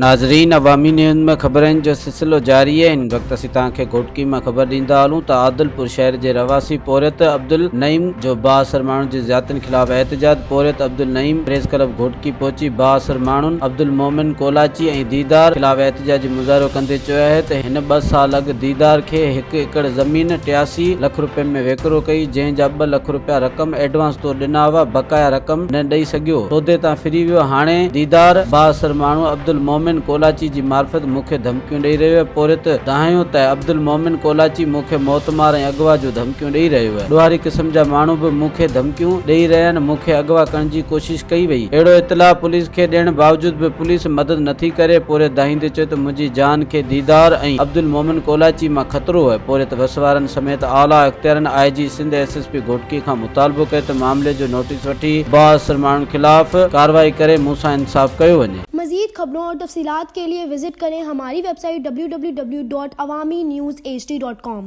ناظرين عوامي نيوز ۾ خبرن جو سلسلو جاري آهي هن وقت اسين توهان کي گهوٽڪي مان خبر ڏيندا هلون ته عادلپور شهر جي رهواسي پورهيت عبدالنعيم جو بااثر ماڻهن جي زيادتين خلاف احتجاج پورهيت عبدالنعيم پريس ڪلب گهوٽڪي پهچي بااثر ماڻهن عبدالمومن ڪولاچي ۽ ديدار خلاف احتجاجي مظاهرو ڪندي چيو آهي ته هن ٻه سال اڳ ديدار کي هڪ ايڪڙ زمين 83 لک رپين ۾ وڪرو ڪئي جنهن جا ٻه لک رپيا رقم ايڊوانس طور ڏنا هئا بقايا رقم نه ڏئي سگهيو سودي تان ڦري ويو هاڻي ديدار بااثر ماڻهو عبدالمومن ڪولاچي جي معرفت مون کي ڌمڪيون ڏئي رهيو آهي پورهيت دانهيو ته عبدالمومن ڪولاچي مون کي موتمار ۽ اغوا جون ڌمڪيون ڏئي رهيو آهي ڏوهاري قسم جا ماڻهو به مون کي ڌمڪيون ڏئي رهيا آهن مون کي اغوا ڪرڻ جي ڪوشش ڪئي وئي اهڙو اطلاع پوليس کي ڏيڻ باوجود به پوليس مدد نٿي ڪري پورهيت دانهيندي چيو ته منهنجي جان کي ديدار ۽ عبدالمومن ڪولاچي مان خطرو آهي پورهيت وس وارن سميت اعليٰ اختيارين I G Sindh S S P Ghotki کان مطالبو ڪيو ته معاملي جو نوٽيس وٺي بااثر ماڻهن خلاف ڪارروائي ڪري مون سان انصاف ڪيو وڃي. مزيد خبرون اور تفصيلات کے لئے وزٽ ڪرين ھماري web site www.awamiNewsHD.com.